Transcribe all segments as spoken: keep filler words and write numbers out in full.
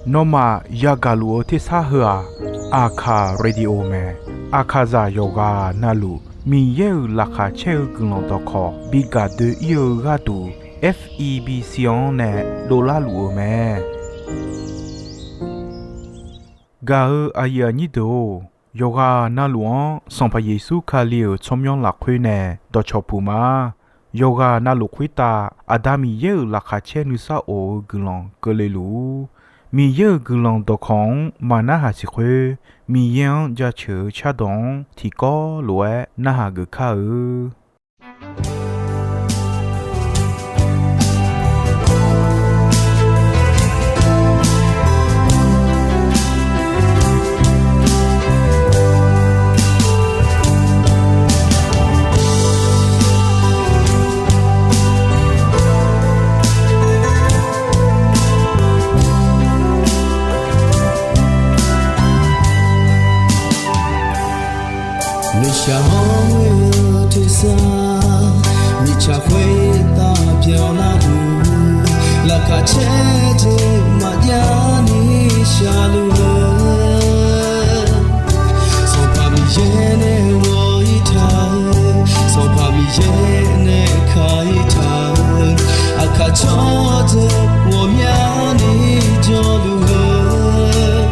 Nawmaf yagaq luf-eu tersar heu-aq, Aqkaq Radio mae. Aqkaqzaq yawqghaq navluf Miqyaer-euq laqkhaq caer-eu guiqlanq dawqkawq bi gaq doe-ir-eu gharduq, F E B C-anr nae dovlar luf-eu mae. Gaq-eu aqyuif aqnyir deuq-or, yawqghaq navluf-anr Sanqpaq Yeqsur Kali-euq tsawrmyanr lafkhoer nae dawqcawq puq ma. Yawqghaq navluf khoertav Aqda Miqyaer-euq laqkhaq caer nuisar of-eu guiqlanq keuvle luf-ur. Miqyaer-euq guiqlanq dawqkawq-anr maqnarhaq siq khoer, Miqyaer-anr jaceuq-eu cardawq-anr tiqkawv lof-aer narhaq geuf kar-eu. Nuishaq-anr ghoe-eu tersar, mirtsaq khoertav byanlar luf, laqkhaq caer jeq maqjav ni shaqluf-eu, Sanqpaq Miqyaer nae ghawq-ir taq-eu, Sanqpaq Miqyaer nae ka-ir taq-eu, aqkaq tsawrdeuq ghawqmyani jawrluf-eu,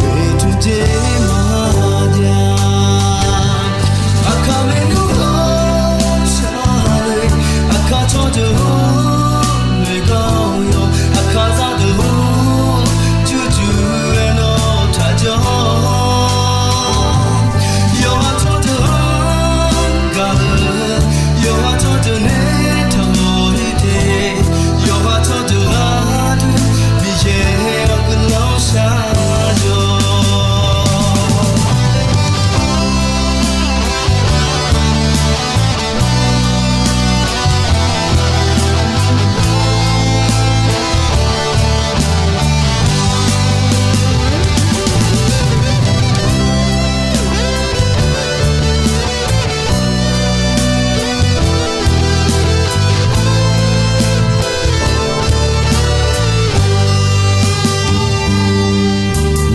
oeqtmq jeq maqjav. Aqkaq maernmr ghawqshaq le, aqkaq tsawrdeuq-or, noeqganq yawq, aqkaq zaqdeuq-or, jurjur-aer nawr taqjawr. Yawqha tsawrdeuq-anr gaq-eu, yawqha tsawrdeuq nae taqmawf-ir te, yawqha tsawrdeuq gharduq Miqyaer-awr guiqlanq shar-awq.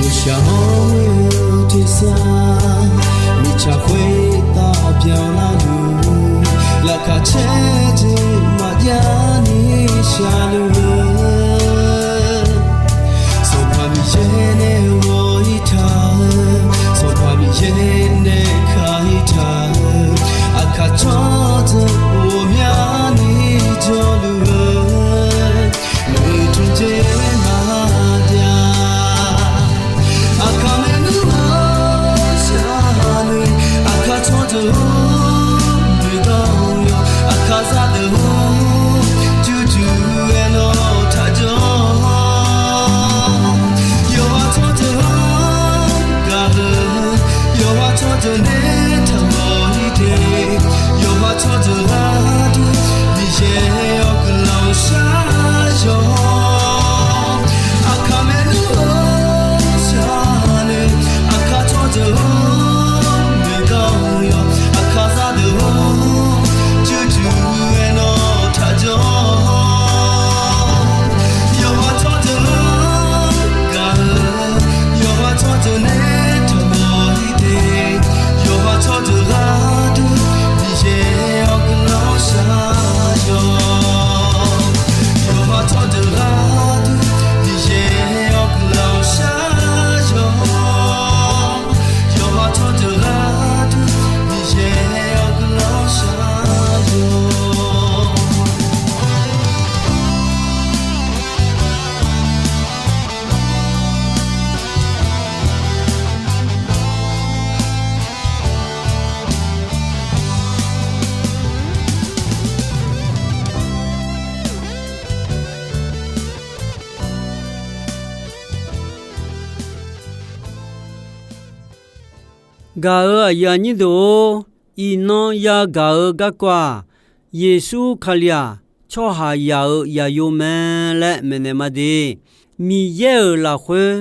Nuishaq-anr ghoe-eu tersar, mirtsaq khoertav byanlar luf, laqkhaq caer jeq maqjav ni shaqluf-eu, Sanqpaq Miqyaer nae ghawq-ir taq-eu, Sanqpaq Miqyaer nae ka-ir taq-eu, aqkaq tsawrdeuq ghawqmyani jawrluf-eu, oeqtmq jeq maqjav. Aqkaq maernmr ghawqshaq le, aqkaq tsawrdeuq-or, noeqganq yawq, aqkaq zaqdeuq-or, jurjur-aer nawr taqjawr. Yawqha tsawrdeuq-anr gaq-eu, yawqha tsawrdeuq nae taqmawf-ir te, yawqha tsawrdeuq gharduq Miqyaer-awr guiqlanq shar-awq. Aqkaq maernmr ghawqshaq le, aqkaq tsawrdeuq-or, noeqganq yawq, aqkaq zaqdeuq-or, jurjur-aer nawr taqjawr. Yawqha tsawrdeuq-anr gaq-eu, yawqha tsawrdeuq nae taqmawf-ir te, yawqha tsawrdeuq gharduq Miqyaer-awr guiqlanq shar-awq. Yawqha tsawrdeuq gharduq Miqyaer-awr guiqlanq shar-awq. Yawqha tsawrdeuq gharduq Miqyaer-awr guiqlanq shar-awq. Gaq-eu aqyuif aqnyir deuq-or, iqnan yagaq-eu garkawv-aq, Yeqsur Kali-aq, tsawrhaqzaq-euq zaqyo mae laer maeqnaeq ma de. Miqyaer-euq lafkhoer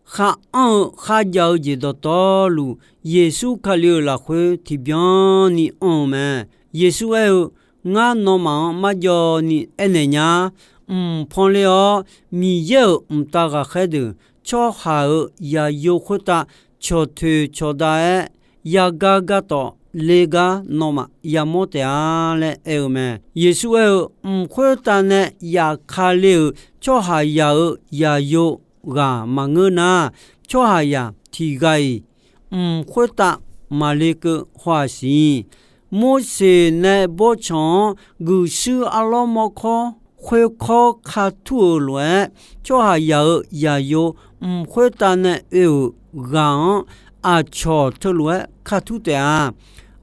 khar anr-eu kharjav-eu jeq dawqtawvluf, Yeqsur Kali-euq lafkhoer tiqbyan ni anr-eu mae. Yeqsur aer-eu, Ngar nawmaf-anr marjawv ni aernaeq nya-ar. mq pan le-awr, Miqyaer-euq mqtav ghaqkhaer deuq tsawrhaq-euq zaqyo khoertav cawqtoeq cawqda-aer, yagar gartawf le gar nawmaf yamawr taef-a laer aer-eu mae. Yeqsur aer-eu, Mq khoertav nae yafka le-euq tsawrhaqzaq-euq zaqyo ghaq maqngeur nar, tsawrhaqzaq tiq ghaq-iq mq khoertav maqle keuv haw-aq siq. Morseq nae bawrtsanq-anr guiqshuir arlawr mawrkawr khoerkawr katur-euq lof-aer, tsawrhaqzaq-euq zaqyo mq khoertav nae oe-euq ghaq-anr aqcawq teulof-aer katur taef-a.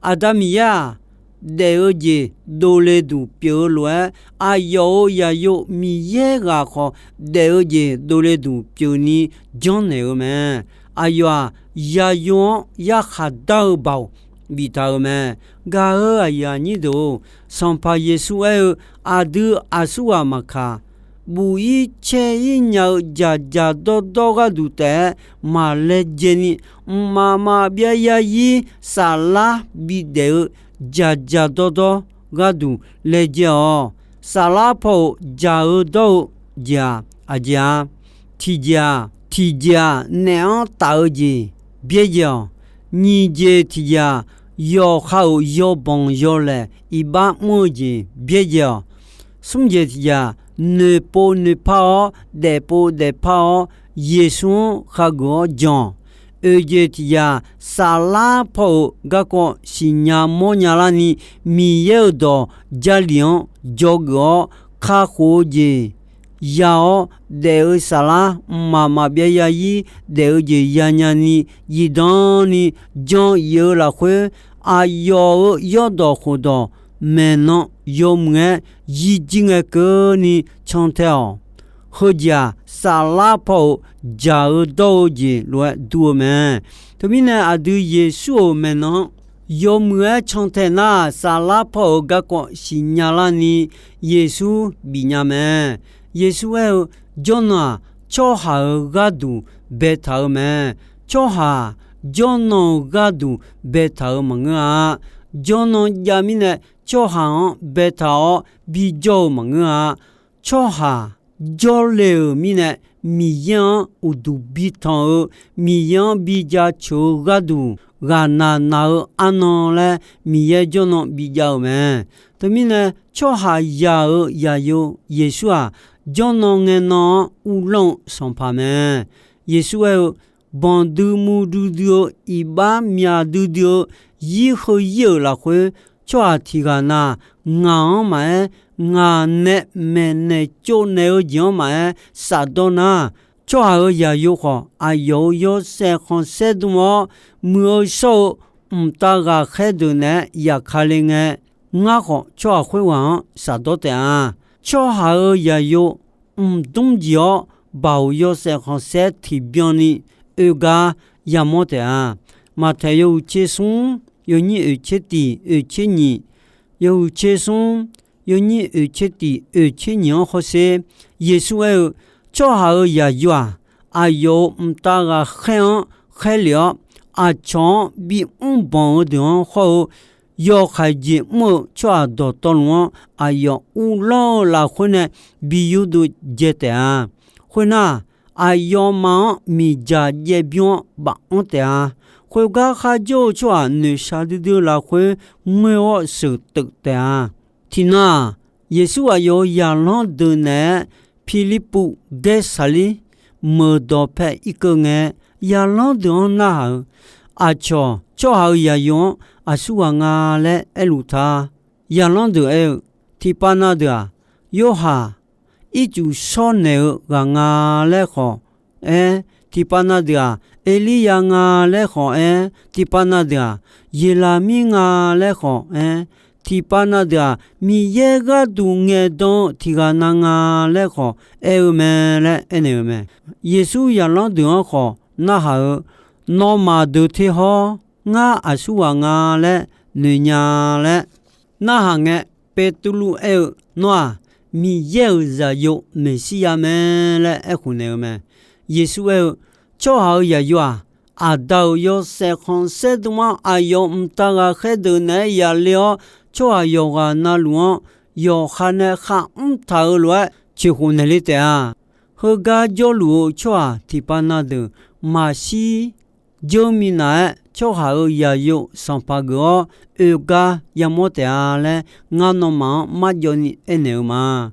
Aqda Miqyaer-aq, daef-eu jeq dovle duq pyeuf-eu lof-aer, aqyawf-euq zaqyo Miqyaer ghaq khawf, daef-eu jeq dovle duq pyeufni janrnaeq-eu mae. Aqyawf-aq, zaqyo-anr yarkhaq dar-eu baoq biftaq-euq mae. Gaq-eu aqyuif aqnyir deuq-or, Sanqpaq Yeqsur aer-eu, aqdui aqsurghaq maqkaq, buf-ir caer-ir nya-eu dzaqdzaq dawrdawr gharduq taef-aer maq laejae ni, mqmaq maqbyav yarzir saflar bidaef-eu dzaqdzaq dawrdawr gharduq laejae-awq. Saflar paw-euq dzaq-eu dawr-eu jeq-aq, aqjeq-a, tiqjeq-aq, tiqjeq-aq, naef-anr taf-eu jeq byaerdzae-awq. Nyiq jeq tiqjeq-aq, yawqha-euq yawbanq yawlaeq iqbax mr-eu jeq byaerdzae-awq. Smr jeq tiqjeq-aq, noeqpov noeqpar-awr, daefpov daefpar-awr, Yeqsur-anr khageuf-awr jan-awq. Oeq jeq tiqjeq-aq, saflar paw-euq garkawv siqnya mawrnya larni, Miqyaer-euq dawq Jarlif-anr dzawgeuf-awr, kakhof-eu jeq ya-awr, daef-eu saflar mqmaq maqbyav yarzir daef-eu jeq yanya ni, zifdan ni jan-eu lafkhoer, aqyawf-euq yawrdawq khofdawq maeqnan yawmuiq-aer yirjir ngae keuvni cantae-awq. Heujeq-aq, saflar paw-euq dzaq-eu dawr-eu jeq lof-aer dur-eu mae. Teumirnae, aqdui Yeqsur-euq maeqnan-anr yawmuiq-aer cantae nar, saflar paw-euq garkawv siqnya larni Yeqsur bifnya mae. Yeqsur aer-eu, Jawrnan-aq, tsawrhaq-euq gharduq baetaq-eu mae. Tsawrhaq-aq, jawrnan-euq gharduq baetaq-euq maqngeur-a. Jawrnan jav mirnae, tsawrhaq-anr baetaq-awr bijawr-eu maqngeur-a. Tsawrhaq jawrle-euq mirnae, Miqyaer-anr uqduq bitanq-eu, Miqyaer-anr bi jaceuq-eu gharduq ghaqnaq naq-eu arnan laer Miqyaer jawrnan bijav-euq mae. Teumirnae, tsawrhaqzaq-euq zaqyo Yeqsur-aq, jawrnan ngaenan-anr uvlanr-eu Sanqpaq mae. Yeqsur aer-eu, banqdui murdui dui-eu iqbax myaq duidui-eu zir heu zir-euq lafkhoer, tsawrhaq tiq ghaq na, ngaq-anr maqaer, ngaq nae maeqnaeq tsovnaeq-eu jeq-anr maqaer safdawr nar, tsawrhaq-euq zaqyo khawf, aqyawf-euq yawshaef khanqsaer dm-awr, muiq-eu shawr-eu mqtav ghaqkhaer deuq naeq-aer yafka le ngae, ngar khawf tsawrhaq khoerghaq-anr safdawr taef-a. Tsawrhaq-euq zaqyo mqdmr jeq-awr, baoq yawshaef khanqsaer tiqbyan ni oe gar yamawr taef-a. Maqtaeq yawhuiq tser smr, yawnyir oeq tser tiq oeq tser nyiq, yawhuiq tser smr, yawnyir oeq tser tiq oeq tser nyiq-anr hawsher, Yeqsur aer-eu, tsawrhaq-euq zaqyo-aq, aqyawf-euq mqtav ghaqkhaer-anr khaerlef-awr, aqcawq-anr bimr banq-eu deuq-anr hawr-eu, yawkhaeq jeq mr-eu tsawrhaq dawqtawvluf-anr aqyawf uvlanr-eu lafkhoer nae bi yurdov dzae taef-a. Khoernar, aqyawfmaf-anr miqdzaq jaev bymr-anr baf-anr taef-a. Khoergar kharjawr-eu tsawrhaq noeqshaq duidui-eu lafkhoer ngoer-awr sheuqteuf taef-a. Tiqnan-aq, Yeqsur aqyawf-euq zaqlanr deuq naeq-aer Pirlirpuv Gaersaqlir meuq dawqpae irkeuv ngae, zaqlanr deuq-anr narhaq-euq, aqcawq tsawrhaq-euq zaqyo-anr aqsurghaq nga laer aerluf ta. Zaqlanr deuq aer-eu, tiqpav na deuq-aq, Yorhaq ircuf shawr naeq-eu ghaq nga laer khawf aer, tiqpav na deuq-aq, Erlirya nga laer khawf aer, tiqpav na deuq-aq, Yeqlaqmir nga laer khawf aer, tiqpav na deuq-aq, Miqyaer gharduq ngaeqdan-eu tiq ghaq na nga laer khawf aer-eu mae laer aernaeq-eu mae. Yeqsur zaqlanr deuq-anr khawf narhaq-eu, nawmaf deuq te hawr, ngar aqsurghaq nga laer noeqnya laer narhaq ngae, Beqtuvluv aer-eu, Nawr-aq, Miqyaer-euq Zaqyo Meqsirya mae laer aerkhof naeq-eu mae. Yeqsur aer-eu, tsawrhaq-euq zaqyo-aq, Aqda-euq yawshaef khanqsaer dm-anr aqyawf mqtav ghaqkhaer deuq naeq-aer yaqle-awr, tsawrhaq yawqghaq navluf-anr yawqha nae kharmr taq-euq lof-aer, coeqkhof naeqle taef-a. Heugar jawrluf-eu tsawrhaq tiqpav na deuq maqshir dzeur minav-aer, tsawrhaq-euq yaqyov sanqpaq geuf-awr oe gar yamawr taef-a laer, ngar nawmaf-anr marjawv ni aernaeq-eu ma.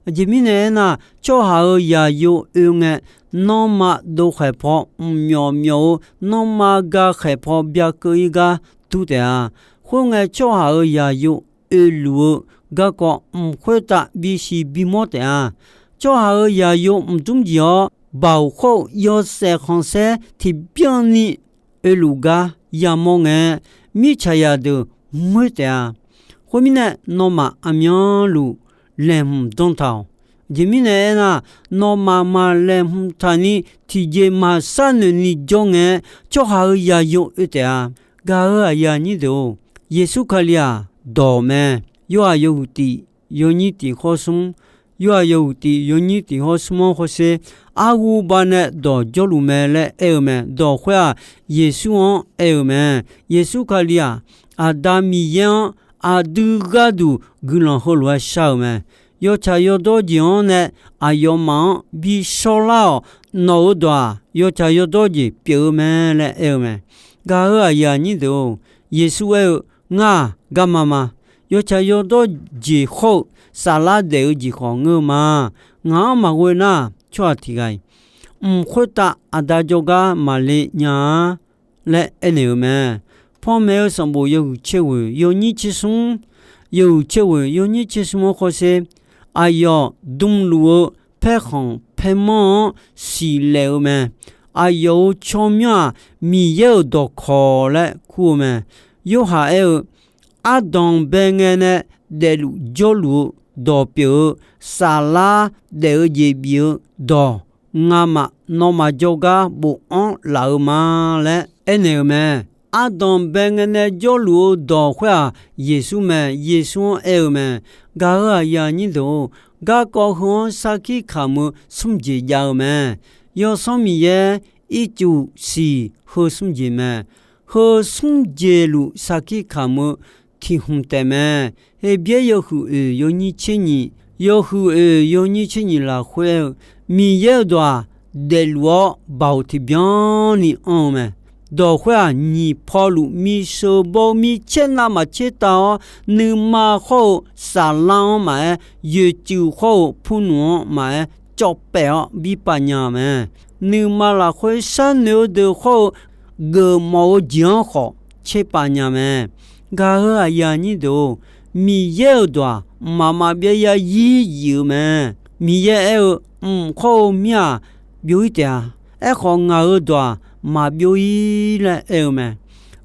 Aqjeq mirnae aernar, tsawrhaq-euq yaqyov oe ngae, nanrma dov khaeq paw mqmyawf myawf-eu, nanrma ga khaeq paw byakeuv-ir gar dur taef-a. Khoerngae, tsawrhaq-euq yaqyov oeluf-eu garkawv mq khoertav bisiq bimawr taef-a. Tsawrhaq-euq yaqyov mqdmr jeq-awr, baoq khawr-eu yawshaef khanqsaer tiqbyan ni oeluf gar yamawr ngae, mirtsaqzaq deuq moer taef-a. Khoermirnae, nawmaf aqmyanluf laeqhmq dan taq-awq. Aqjeq mirnae aernar, nawmaf maq laeqhmq taq ni tiqjeq maqshar noeq ni jawr ngae, tsawrhaq-euq yaqyov oe taef-a. Gaq-euq aqyuif aqnyir deuq-or, Yeqsur Kali-aq dawq mae. Yorhaq yawhuiq tiq yawnyir tiq hawr smr, Yorhaq yawhuiq tiq yawnyir tiq hawr smr-anr hawsher, arhu banae dawq jawrluf mae laer aer-eu mae. Dawq khoer-aq, Yeqsur-anr aer-eu mae. Yeqsur Kali-aq, Aqda Miqyaer-anr aqdui gharduq guiqlanq heulof-aer shar-euq mae. Yawtsaq yawdawr jeq-anr nae aqyawfmaf-anr bi shawrlar-awq. Nawq-euq dawq-aq, yawtsaq yawdawr jeq pyeuf-eu mae laer aer-eu mae. Gaq-euq aqyuif aqnyir deuq-or, Yeqsur aer-eu, Ngar-aq garma ma. Yawtsaq yawdawr jeq hawr-eu saflar daef-eu jeq khawf ngeur-eu ma. Ngaq-anr maqghoe nar, tsawrhaq tiq ghaq-iq mq khoertav Aqda jawrgar maqle nya-a laer aernaeq-eu mae. Panmaeq-eu sanqbof yawhuiq tser ghoeq yawnyir tser smr, yawhuiq tser ghoeq yawnyir tser smr-anr hawsher, aqyawf dmluf-eu paerkhanq paermanr-anr siqlaeq-eu mae. Aqyawf-euq tsawrmyanr-aq, Miqyaer-euq dawqkawq laer kur-eu mae. Yorhaq aer-eu, Ardanq bae ngae nae daefluf jawrluf-eu dawq pyeuf-eu saflar daef-eu jeq bif-eu dawq, ngamaf nawmaf jawrgar bofanr laf-eu ma laer aernaeq-euq mae. Ardanq bae ngae nae jawrluf-eu dawq khoer-aq, Yeqsur mae. Yeqsur-anr aer-eu mae. Gaq-euq aqyuif aqnyir deuq-or, garkawv heu-anr sarkir kamq-eu smr jeq jav-eu mae. Yawsanr Miqyaer ircuf siq heu smr jeq mae. Heu smr jeq luf sarkir kamq-eu tiq hmq taef mae. Heqbyaer yawhuiq oeq yawnyir tser nyiq, yawhuiq oeq yawnyir tser nyiq lafkhoer aer-eu, Miqyaer-euq dawq-aq, daefluf-awr baoq tiqbyan ni anr-eu mae. Dawq khoer-aq, nyiq pawluf misheu bawr-eu mircaer navmaqtser tav-awr, nuima hawr-eu saflar-anr maqaer, yoeqcuif hawr-eu purnmf-anr maqaer, cawv paef-awr birpav nya-eu mae. Nuima lafkhoer sharnoeq-eu deuq hawr-eu geufmawf-eu jeq-anr khawf tserpav nya mae. Gaq-euq aqyuif aqnyir deuq-or, Miqyaer-euq dawq-aq, mqmaq maqbyav ya yir yif-eu mae. Miqyaer aer-eu, Mq hawr-eu mir-aq, byov-ir taef-a. Aerkhawf, ngaq-euq dawq-aq, maqbyov-ir laer aer-eu mae.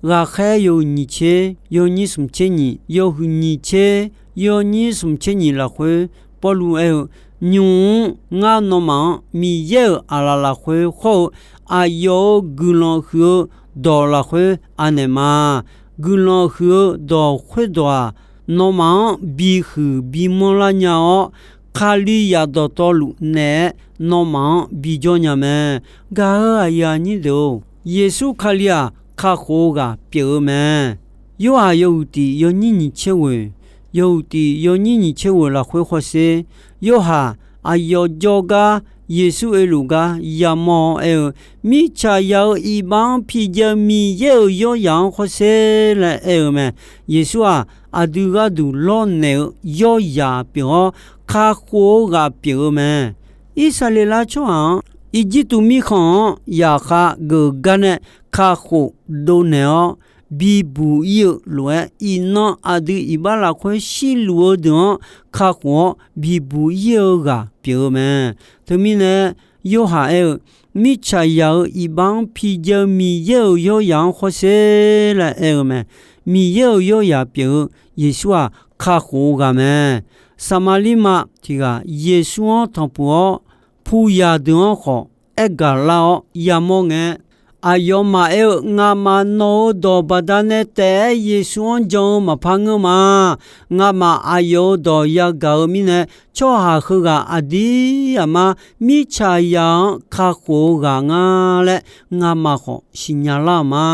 Ghaqkhaer yawhuiq nyiq tser yawnyir smq tser nyiq, yawhuiq nyiq tser yawnyir smq tser nyiq lafkhoer, Pawrluv aer-eu, Nymq-mr ngar nawmaf-anr Miqyaer-euq aqlaf lafkhoer hawr-eu aqyawf-euq guiqlanq huiq-eu dawq lafkhoer anaeq ma. Guiqlanq huiq-eu dawq khoerdawq-aq, nawmaf-anr bihuiq bimanr lar nya-awr, Kalizaq dawqtawvluf naeq-aer nawmaf-anr bijawr nya mae. Gaq-euq aqyuif aqnyir deuq-or, Yeqsur Kali-aq, kakhof-eu ghaq pyeuf-eu mae. Yorhaq yawhuiq tiq yawnyir nyiq tser ghoeq, yawhuiq tiq yawnyir nyiq tser ghoeq lafkhoer hawsher, Yorhaq aqyawf jawrgar Yeqsur oeluf gar yamawr-awr aer-eu, Mirtsaqzaq-euq iqbax-anr pijav-eu Miqyaer-euq yawryaq-anr hawsher laer aer-eu mae. Yeqsur-aq, aqdui gharduq lawrnaeq-eu yawryaq pyeuf-awr, kakhof-eu ghaq pyeuf-eu mae. Irsaqleqlav tsawrhaq-anr Irjirtuv mirkhanq-anr yaqkhav geuf gar nae kakhof dovnaeq-awr, bibuq ir-eu lof-aer, iqnan aqdui iqbax lafkhoer shirluf-eu deuq-anr kakhof-awr bibuq ir-eu ghaq pyeuf-eu mae. Teumirnae, Yorhaq aer-eu, Mirtsaqzaq-euq iqbax-anr pijav-eu Miqyaer-euq yawryaq-anr hawsher laer aer-eu mae. Miqyaer-euq yawryaq pyeuf-eu Yeqsur-aq, kakhof-eu ghaq mae. Saqmaqliv ma tiq ghaq Yeqsur-anr tanqpuq-awr, puyaq deuq-anr khawf aergaq lar-awr yamawr ngae, aqyawfmaf aer-eu, Ngamaf nawq-euq dawq baqdanae taef-aer Yeqsur-anr jan-eu maqpar ngeur ma. Ngamaf aqyawf-euq dawq yagaq-eu mirnae, tsawrhaq heughaq aqdir aqmar mirtsaqzaq-anr kakhof-eu ghaq nga laer ngamaf khawf siqnya lar-euq ma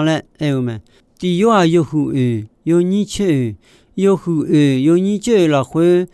laer aer-eu mae. Tiq Yorhaq yawhuiq oeq yawnyir tser oeq, yawhuiq oeq yawnyir tser oeq lafkhoer,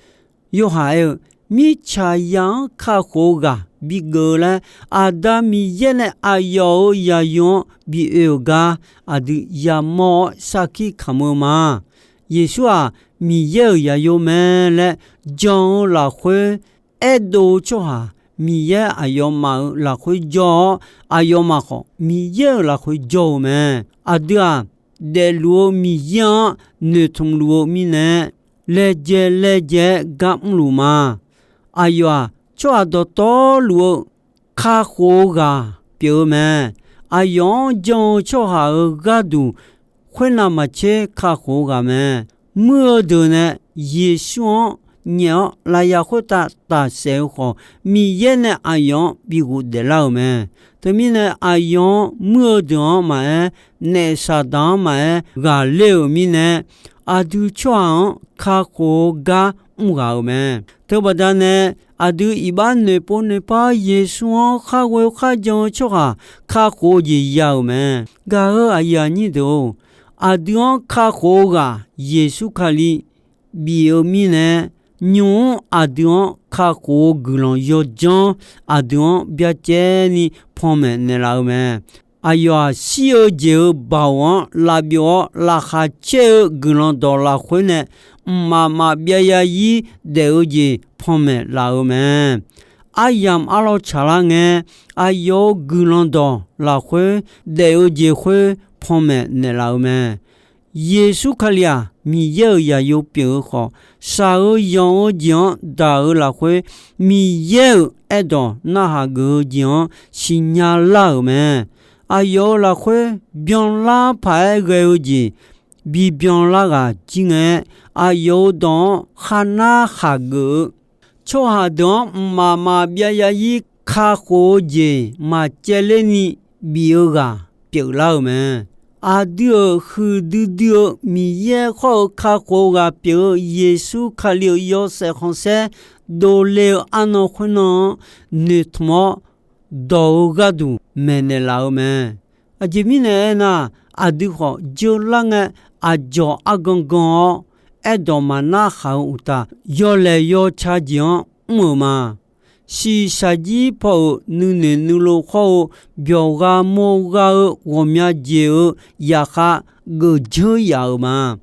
Yorhaq aer-eu, mirtsaqzaq-anr kakhof-eu ghaq bigeuf-eu laer, Aqda Miqyaer nae aqyawf-euq zaqyo-anr bi oe-euq gar aqdui yamawr-awr sarkir kamq-eu ma. Yeqsur-aq, Miqyaer-euq zaqyo mae laer jan-eu lafkhoer aerdov-eu tsawrhaq, Miqyaer aqyawfmaf-euq lafkhoer jawr-awr, aqyawfmaf khawf Miqyaer-euq lafkhoer jawr-eu mae. Aqdui-aq, daefluf-eu Miqyaer-anr noeqtmq luf-eu mirnae, laejae laejae-aer gar mrluf ma. Aqyawf-aq, tsawrhaq dawqtawvluf-eu kakhof-eu ghaq pyeuf-eu mae. Aqyawf-anr jan-eu tsawrhaq-euq gharduq khoernav maqtser kakhof-eu ghaq mae. Muir-eu deuq nae Yeqsur-anr nyaef-awr lafyaq khoertav tafsaef-eu khawf, Miqyaer nae aqyawf-anr bi ghofdaef lar-euq mae. Teumirnae, aqyawf-anr muir-eu deuq-anr maqaer, naef Saqdaq-anr maqaer ghaqler-euq mirnae, aqdui tsawrhaq-anr kakhof-eu gar mr ghaq-euq mae. Teubaqda nae, aqdui iqbax noeqpov noeqpar Yeqsur-anr khar ghoe kharjan-eu tsawrhaq kakhof-eu jeq ya-euq mae. Gaq-eu aqyuif aqnyir deuq-or, aqdui-anr kakhof-eu ghaq Yeqsur Kali bif-eu mirnae, nymq-mr aqdui-anr kakhof-eu guiqlanq yawdzanr aqdui-anr byacaevni panmaeq naeqlaf-eu mae. Aqyawf-aq, shir-eu jeq-euq baoq-anr lavbyov-awr laqkhaq caer-eu guiqlanq dawq lafkhoer nae, mqmaq maqbyav zarzir daef-eu jeq panmaeq laf-euq mae. Aryamq arlawr tsaqlar ngae, aqyawf-euq guiqlanq dawq lafkhoer daef-eu jeq khoer panmaeq naeqlaf-eu mae. Yeqsur Kali-aq, Miqyaer-euq zaqyo pyeuf-eu khawf, shaq-eu yanq-eu jeq-anr daq-eu lafkhoer, Miqyaer-euq aerdawq narhaq geuf-eu jeq-anr siqnya lar-euq mae. Aqyawf-euq lafkhoer byanlar paq-aer ghae-eu jeq bibyan lar ghaq jir ngae-aer, aqyawf-euq dawq-anr kharnar khaqgeuf-eu, tsawrhaq deuq-anr mqmaq maqbyav zarzir kakhof-eu jeq maqcaevler ni bif-eu ghaq pyeuflar-euq mae. Aqdui-euq huiqdui dui-eu Miqyaer khawr-eu kakhof-eu ghaq pyeuf-eu Yeqsur Kali-euq yawshaef khanqsaer dovle-eu arnan khoernan-anr noeqtmq-awr, dawq-eu gharduq maeqnaeq laf-eu mae. Aqjeq mirnae aernar, aqdui khawf jeular ngae, aqdzawq argan gan-awr, aerdawq maqnar khaq-eu uqtaf, yawlaeq yawca jeq-anr mr-euq ma. Shiqshaq jir paw-euq nuinoeq nuilov khawr-eu, byawq gha mawr gha-eu ghawqmya jeq-euq yaqkhav geuf dzeur yaf-euq ma.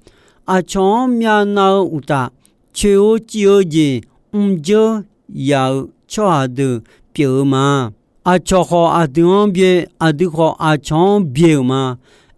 Aqcawq-anr myavnav-eu uqtaf, coeq-eu civ-eu jeq mr dzeur yaf-euq tsawrhaq deuq pyeuf-eu ma. Aqcawq khawf aqdui-anr byae, aqdui khawf aqcawq-anr byae-euq ma.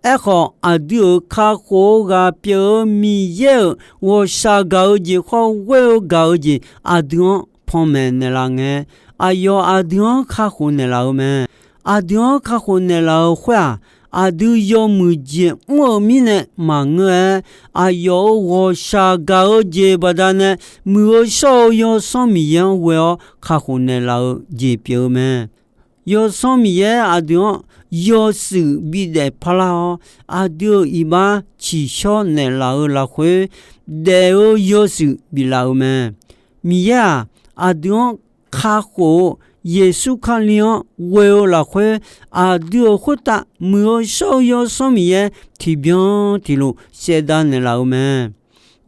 Aerkhawf, aqdui-euq kakhof-eu ghaq pyeuf-eu Miqyaer-euq ghawqshaq gaq-eu jeq khawr ghoer-eu gaq-eu jeq aqdui-anr panmaeq naeqlaf ngae, aqyawf aqdui-anr kakhof naeqlaf-eu mae. Aqdui-anr kakhof naeqlaf-eu khoer-aq, aqdui yawmuiq jeq mr-eu mirnae maqngeur-aer, aqyawf-euq ghawqshaq gaq-eu jeq baqdanae, Muiq-eu shawr-eu Yawsanr Miqyaer-anr ghoe-awr kakhof naeqlaf-eu jeq pyeuf-eu mae. Yawsanr Miqyaer aqdui-anr yawshuif bidaef parlar-awr, aqdui-euq iqbax tsiqshawr naeqlaf-eu lafkhoer, daef-eu yawshuif biflaf-eu mae. Miqyaer-aq, aqdui-anr kakhof-eu Yeqsur Kali-anr ghoe-eu lafkhoer, aqdui-euq khoertav Muiq-eu shawr-eu Yawsanr Miqyaer tiqbyan tiqlof shaevdav naeqlaf-eu mae.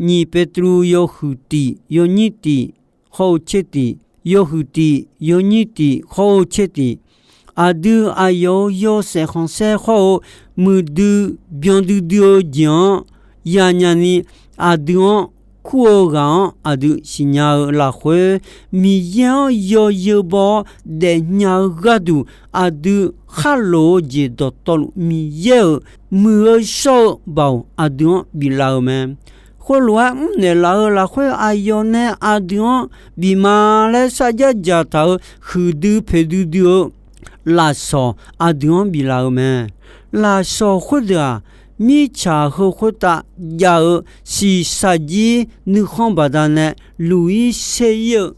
Nyiq Petru yawhuiq tiq yawnyir tiq hawr-eu tser tiq, yawhuiq tiq yawnyir tiq hawr-eu tser tiq. Aqdui aqyawf-euq yawshaef khanqsaer hawr-eu muiqdui byandui dui-eu jeq-anr yanya ni, aqdui-anr kur-eu ghaq-anr aqdui siqnya-eu lafkhoer, Miqyaer-anr yawzeu baw-awr daefnya-eu gharduq, aqdui khar loq-eu jeq dawqtawvluf Miqyaer-euq muiq-eu shawr-eu baoq aqdui-anr biflaf-euq mae. Khoerlof-aer mrnaeq laf-eu lafkhoer, aqyawf nae aqdui-anr bif ma laer sarjar dzaqtaq-euq huiqdui poeqdui dui-eu lafsawq aqdui-anr biflaf-eu mae. Lafsawq khoerdeuq-aq, mirtsaq heu khoertav jav-eu shiqshaq jir nuikhanr baqdanae luq-ir ser-ir-eu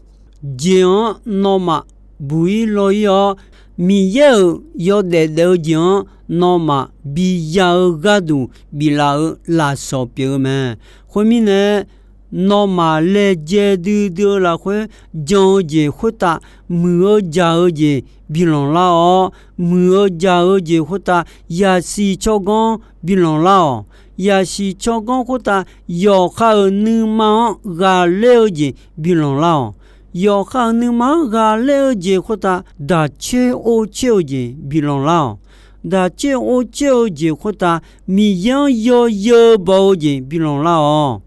jeq-anr nawmaf buq-ir law-ir-awr, Miqyaer-euq yawdaef daef-eu jeq-anr nawmaf biya-eu gharduq biflaf-eu lafsawq pyeuf-eu mae. Khoermirnae, nawmaf laejae duidui-eu lafkhoer jan-eu jeq khoertav muiq-eu jaq-eu jeq bilanq lar-awr, muiq-eu jaq-eu jeq khoertav yasiq tsawrganr bilanq lar-awq. Yasiq tsawrganr khoertav yawqha-euq nuima-anr ghaqler-eu jeq bilanq lar-awq. yawqha-euq nuima-anr ghaqler-eu jeq khoertav daq coer or coer-eu jeq bi lanqlar-awq. Daq coer or coer-eu jeq khoertav Miqyaer-anr yawzeu baw-eu jeq bi lanqlar-awq.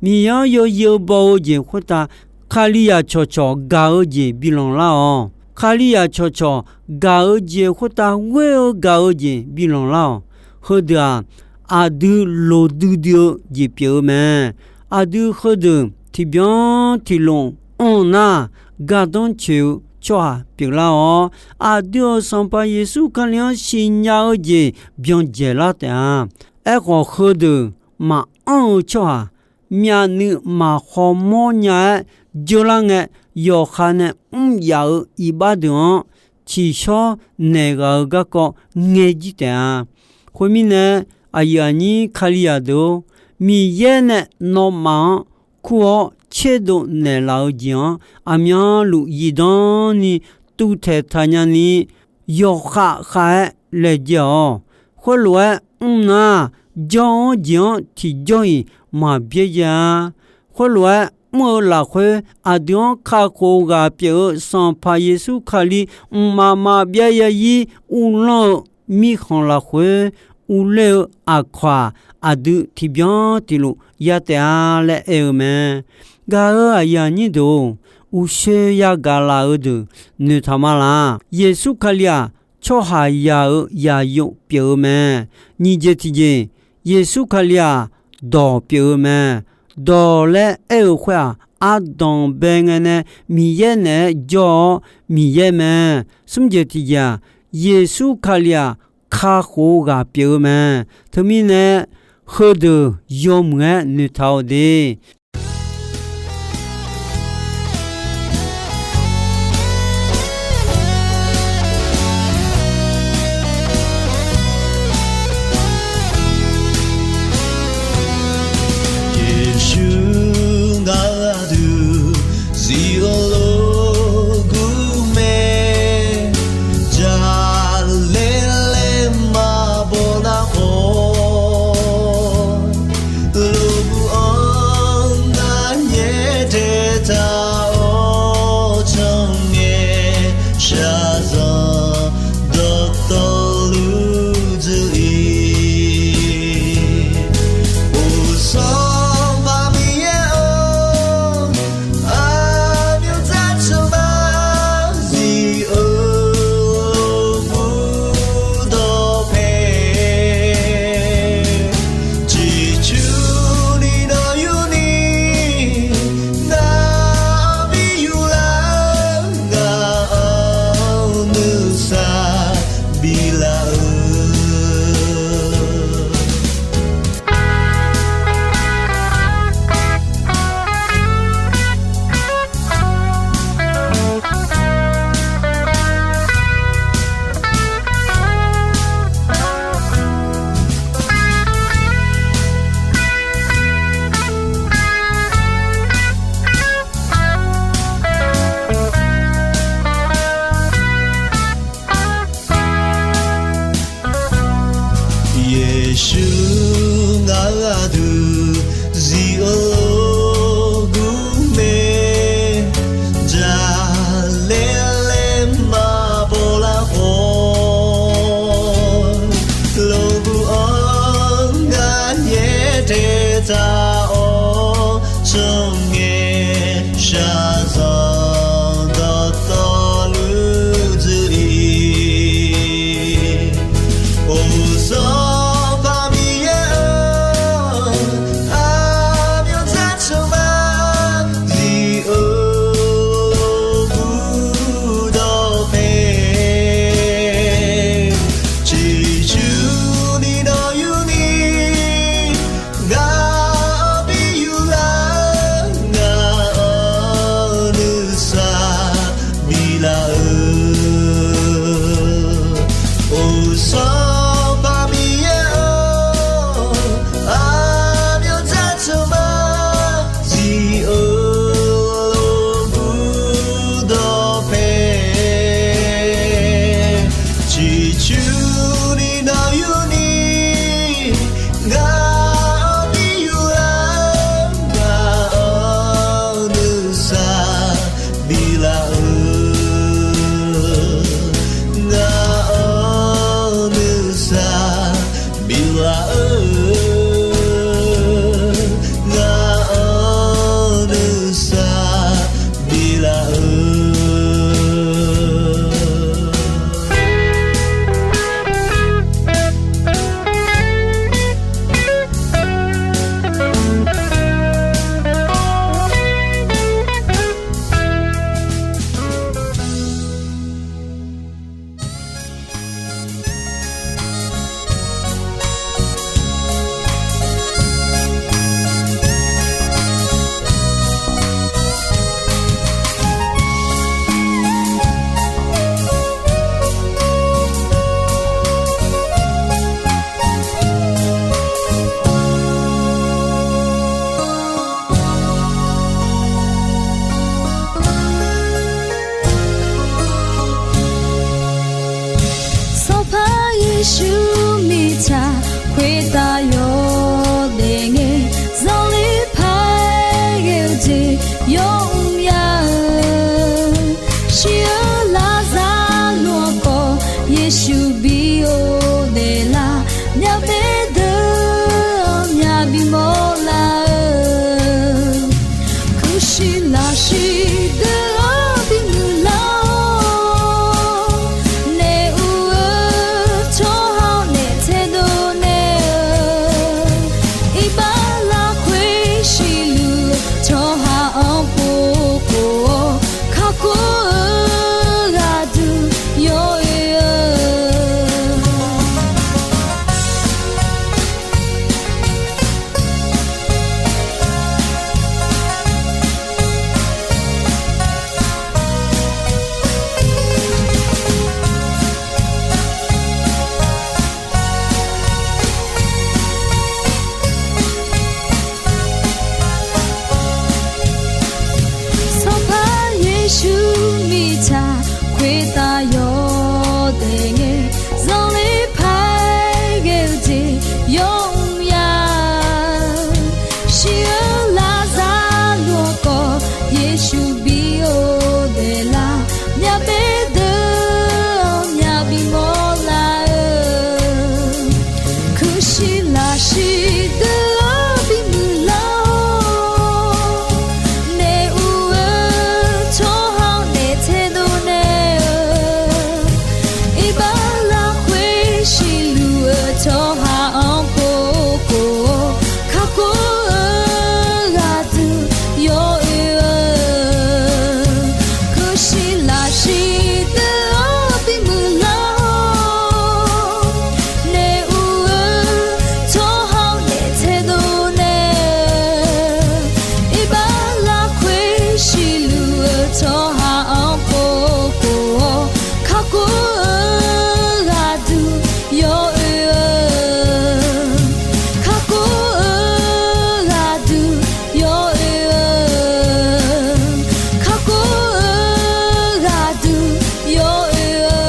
Miqyaer-anr yawzeu baw-eu jeq khoertav Kalizaq cawqcawq gaq-eu jeq bi lanqlar-awq. Kalizaq cawqcawq gaq-eu jeq khoertav ghoer-eu gaq-eu jeq bi lanqlar-awq. Heudeuq-aq, aqdui loqdui dui-eu jeq pyeuf-eu mae. Aqdui heudeuq tiqbyan tiqlof anr-eu nar, gardanr coeq-eu tsawrhaq pyeuflar-awr, aqdui-euq Sanqpaq Yeqsur Kali-anr siqnya-eu jeq byan dzaeqlar taef-a. Aerkhawf, heudeuq maqanr-eu tsawrhaq myavnuiv maqkhawmawr nya-aer dzeurlar ngae, yawqha nae mr yaf-euq iqbax deuq-anr tsiqshawr naeq ghaq-eu garkawv ngae jir taef-a. Khoermirnae, aqyuif aqnyir Kalizaq deuq-or, Miqyaer nae nawmaf-anr kur-awr tserdov naeqlaf-eu jeq-anr aqmyanluf zifdan ni tuvtaeq taqnya ni yawkhav khav-aer laejae-awq. Khoerlof-aer mr nar, jawr-anr jeq-anr tiqjawr-iq maqbyaer ya-a. Khoerlof-aer mr-eu lafkhoer, aqdui-anr kakhof ghaq pyeuf-eu Sanqpaq Yeqsur Kali mqmaq maqbyav yazir uvlanr-eu mirkhanq lafkhoer, uvler-eu aqkawq-aq, aqdui tiqbyan tiqluf ya taef-a laer aer-eu mae. Gaq-euq aqyuif aqnyir deuq-or, uqshoe yagaq laf-eu deuq noeqtaq ma laq. Yeqsur Kali-aq, tsawrhaqzaq-euq zaqyo pyeuf-eu mae. Nyiq jeq tiqjeq, Yeqsur Kali-aq, dawq pyeuf-eu mae. Dawq laer aer-eu khoer-aq, ardanq bae ngae nae Miqyaer naeq-aer jawr-awr Miqyaer mae. Smr jeq tiqjeq-aq, Yeqsur Kali-aq, kakhof-eu ghaq pyeuf-eu mae. Teumirnae, heudeuq yawmuiq-aer noeqtaq-awq de. Yeqsur ngaq-euq aqdui zif-eu lof gur mae. Jaqlaer laer maqbaw nar khawf, lof gur-anr Yeqsur mirtsaq khoertav yawdaef ngae, zanqler paq-aer ghae-eu jeq yawmr ya-eu. Shir-eu Laqzaqloq-anr khawf Yeqsur bi-or daeflar, myavbaef deuq-anr myavbi mawrlar-eu. Kuirshiq lafshiq deuq-anr bimuiq lar-awr, naef uq-eu tsawrhaq-anr naef taedov naeq-eu, iqbax lafkhoer siqluf-eu tsawrhaq-anr povkhof-awr, kakhof-eu ghaqduq yawoe-eu. Sanqpaq Yeqsur mirtsaq khoertav yawdaef ngae, zanqler paq-aer ghae-eu jeq yawmr ya-eu. Shir-eu Laqzaqloq-anr khawf Yeqsur bi-or daeflar, myavbaef deuq-anr myavbi mawrlar-eu. Kuirshiq lafshiq deuq-anr bimuiq lar-awr, naef uq-eu tsawrhaq-anr naef taedov naeq-eu, iqbax lafkhoer siqluf-eu tsawrhaq-anr povkhof-awr, kakhof-eu ghaqduq yawoe-eu. Kuirshiq lafshiq deuq-anr bimuiq lar-awr, naef uq-eu tsawrhaq-anr naef taedov naeq-eu, iqbax lafkhoer siqluf-eu tsawrhaq-anr povkhof-awr, kakhof-eu ghaqduq yawoe-eu. Kakhof-eu ghaqduq yawoe-eu. Kakhof-eu ghaqduq yawoe-eu.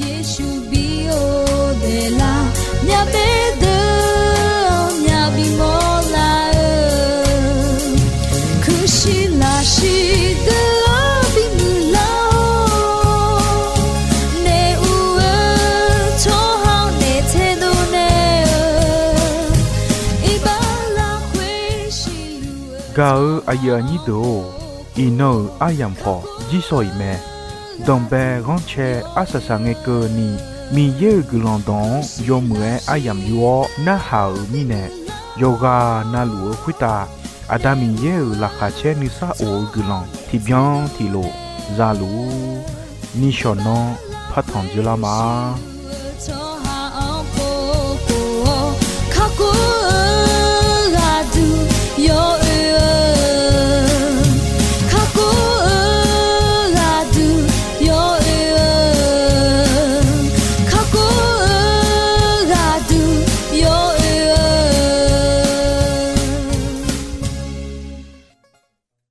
Yeqsur bi-or daeflar, myavbaef deuq-anr myavbi mawrlar-eu. Kuirshiq lafshiq deuq-anr bimuiq lar-awr, naef uq-eu tsawrhaq-anr naef taedov naeq-eu, iqbax lafkhoer siqluf-eu. Gaq-eu aqyuif aqnyir deuq-or, iqnan-euq aryamq khawf jir sawq-iq mae. Danqbae ghanrcae arsaq saq ngae keuvni, Miqyaer-euq guiqlanq dawq-anr yawmuiq-aer aryamq yur-awr narhaq-euq mirnae, yawqghaq navluf-eu khoertav Aqda Miqyaer-euq laqkhaq caer nuisar of-eu guiqlanq tiqbyan tiqlof zaluf-ur. Nishawq nan partanq dzeurlar ma.